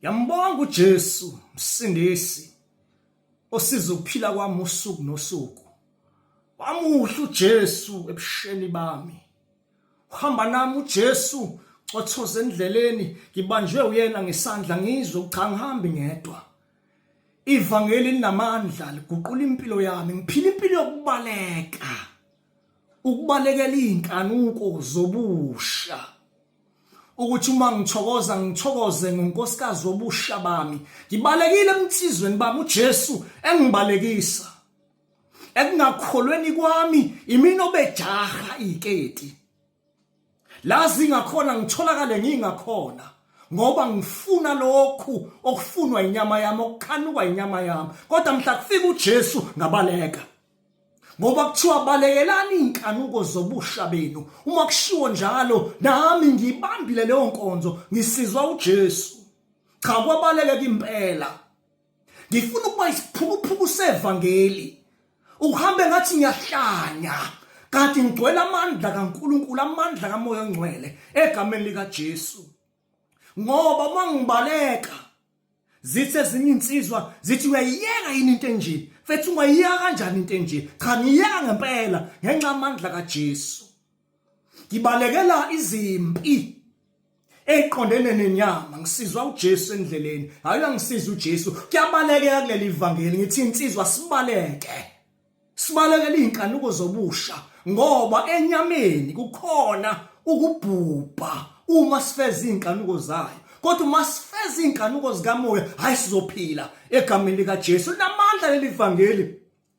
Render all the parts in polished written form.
Ngiyambonga uJesu msindisi osiza ukuphila kwami usuku nosuku. Wamuhle uJesu ebusheni bami. Uhamba nami uJesu cothoza endleleni ngibanjwe uyena ngesandla ngizwe cha ngihambi ngedwa. Ivangeli linamandla liguqula impilo yami ngiphila impilo yokubaleka. Ukubalekela izinkanuko zobusha. Ukuthi uma ngithokoza ngithokoze ngonkosikazi wobusha bami ngibalekile emthizweni bami uJesu engibalekisa ekungakholweni kwami imina obejaha iketi la zingakhona ngitholakale ngingakhona ngoba ngifuna lokhu okufunwa inyama yami okukhanukwa inyama yami kodwa mhla kufika uJesu ngabaleka ngoba kuthiwa balekelani inkanuko zobusha benu uma kushiwo njalo nami ngibambile leyo nkonzo ngisizwa uJesu cha kwabaleka impela ngifuna ukuba isiphukuphuku sevangeli uhambe ngathi ngiyahlanya kanti ngigcwele amandla kaNkuluNkulu amandla kaMoya oNgcwele egameni likaJesu ngoba uma ngibaleka zithi ezinye insizwa zithi uyayiyeka yini into enje mfethu ungayiyeka kanjani into enje cha ngiyeka ngempela ngenxa amandla kaJesu ngibalekela izimpi eqondene nenyama ngisizwa uJesu endleleni hayi uyangisiza uJesu kuyabalekeka kuleli vangeli ngithi insizwa sibaleke sibalekela izinkanuko zobusha ngoba enyameni kukhona ukubhubha uma sifeza izinkanuko zayo kodwa uma sifeza izinkanuko zikamoya hayi sizophila egameni likaJesu linamandla leli vangeli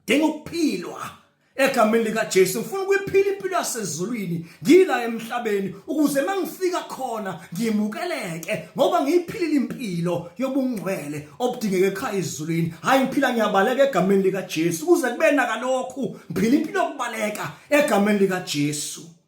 dinga ukuphilwa egameni likaJesu ngifuna ukuyiphila impilo yasezulwini ngila emhlabeni ukuze mangifika khona ngimukeleke ngoba ngiyiphilile impilo yobungcwele obudingeka ekhaya ezulwini hayi ngiphila ngiyabaleka egameni likaJesu kuze kube nakalokhu ngiphila impilo yokubaleka egameni likaJesu.